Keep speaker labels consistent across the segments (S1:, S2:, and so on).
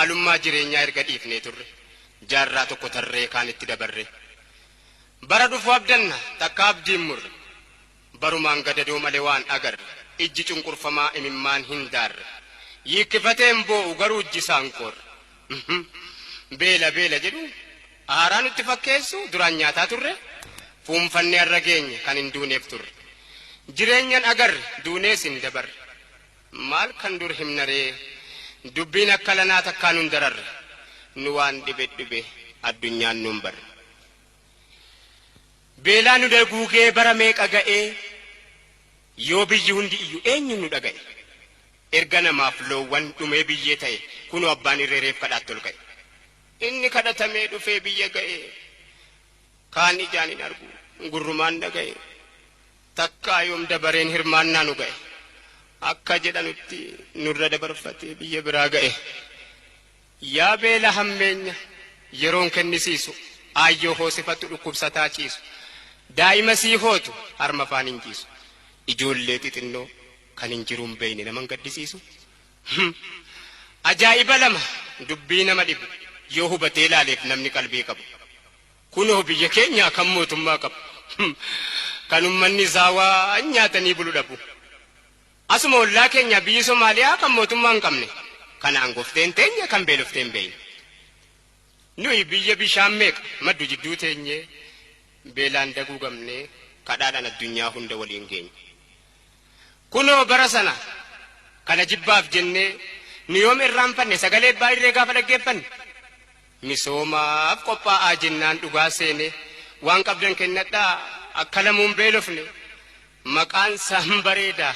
S1: Maalummaa jireenyaa erga dhiifnee turre. Jaarraa tokko tarree kaanitti dabarre. Bara dhufu abdanna takka abdiin murre. Barumaan gadadoo malee waan agarre. Ijji cunqurfamaa imimmaan hin daarre. Yiikkifatee hin boo'u garuu ijji isaan qoorre. Beela beela jedhu haaraa nutti fakkeessu duraan nyaataa turre. Fuunfannee har'a geenye kan hin duuneef turre. Jireenyan agarre duunees hin dabarre. Maal kan dur himnaree dubbiin akka lanaa takkaa nun dararre. Nu waan dhibe dhibe addunyaan nun barre. Beelaa nu daguugee bara meeqa ga'ee yoo biyyi hundi iyyu eenyuun nu dhaga'e. Erga namaaf loowwan dhumee biyyee ta'e kunoo abbaan irree reef kadhaatti ol ka'e. Inni kadhatamee dhufee biyya ga'e kaan ijaan hin argu gurrumaan dhaga'e. Takkaa yoom dabareen hirmaannaa nu ga'e. Akka jedhanutti nurra dabarfatee biyya biraa ga'e. Yaa beela hammeenya yeroon kennisiisu aayyoo hoosifattu dhukkubsataa ciisu. Daa'ima sii hootu harma afaan hin ciisu. Ijoollee xixinnoo kan hin jiruun beeyne naman gaddisiisu. Ajaa'iba lama dubbii nama dhibu yoo hubatee ilaaleef namni qalbii qabu. Kunoo biyya keenyaa kan mootummaa qabu. Kan ummanni isaa waan nyaatanii bulu dhabu. Asuma ollaa keenya biyyi Somaaliyaa kan mootummaa hin qabne. Kan aangooftee hin teenye kan beeloftee hin beeyne. Nuyi biyya bishaan meeqa maddu jidduu teenyee beelaan daguugamnee kadhaadhaan addunyaa hunda waliin geenye. Kunoo bara sana kana jibbaaf jennee nu yoom irraanfanne sagalee abbaa irree gaafa dhaggeeffanne. Misoomaaf qophaa'aa jennaan dhugaa seene waan qabdan kennadhaa akka lamuun beelofne. Maqaan isaan bareeda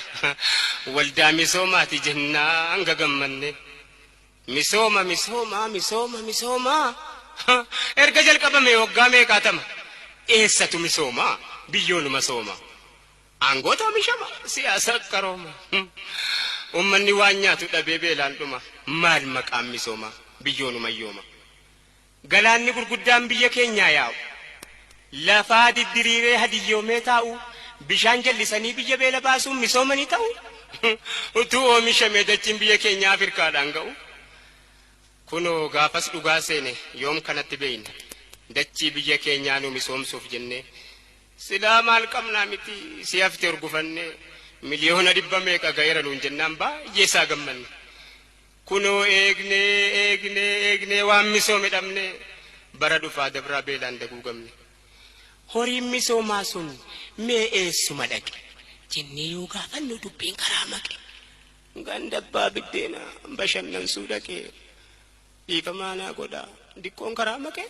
S1: waldaa misoomaati jennaan gagammanne. Misooma misooma misooma misooma erga jalqabame waggaa meeqaatama eessatu misooma biyyoonuma sooma. Aangoota oomishama siyaasa qarooma. Uummanni waan nyaatu dhabee beelaan dhuma maal maqaan misooma biyyoonuma yooma. Galaanni gurguddaan biyya keenyaa yaa'u. Lafaa diddiriiree hadiyyoomee taa'u bishaan jallisanii biyya beela baasuun misooma ni ta'u. Utuu oomishamee dachiin biyya keenyaa Afrikaadhaan ga'u. Kunoo gaafas dhugaa seene yoom kanatti beeyne dachii biyya keenyaa nu misoomsuuf jennee silaa maal qabnaa miti si hafte urgufannee miliyoona dhibba meeqa ga'eera nuun jennaan baay'ee isaa gammanne. Kunoo eegnee eegnee eegnee waan misoome dhabne bara dhufaa dabraa beelaan daguugamne. Horiin misoomaa sun mee eessuma dhaqe jennee yoo gaafannu dubbiin karaa maqe. Ganda abbaa biddeenaa bashannansuu dhaqee dhiifamaa naa godhaa diqqoon karaa maqe.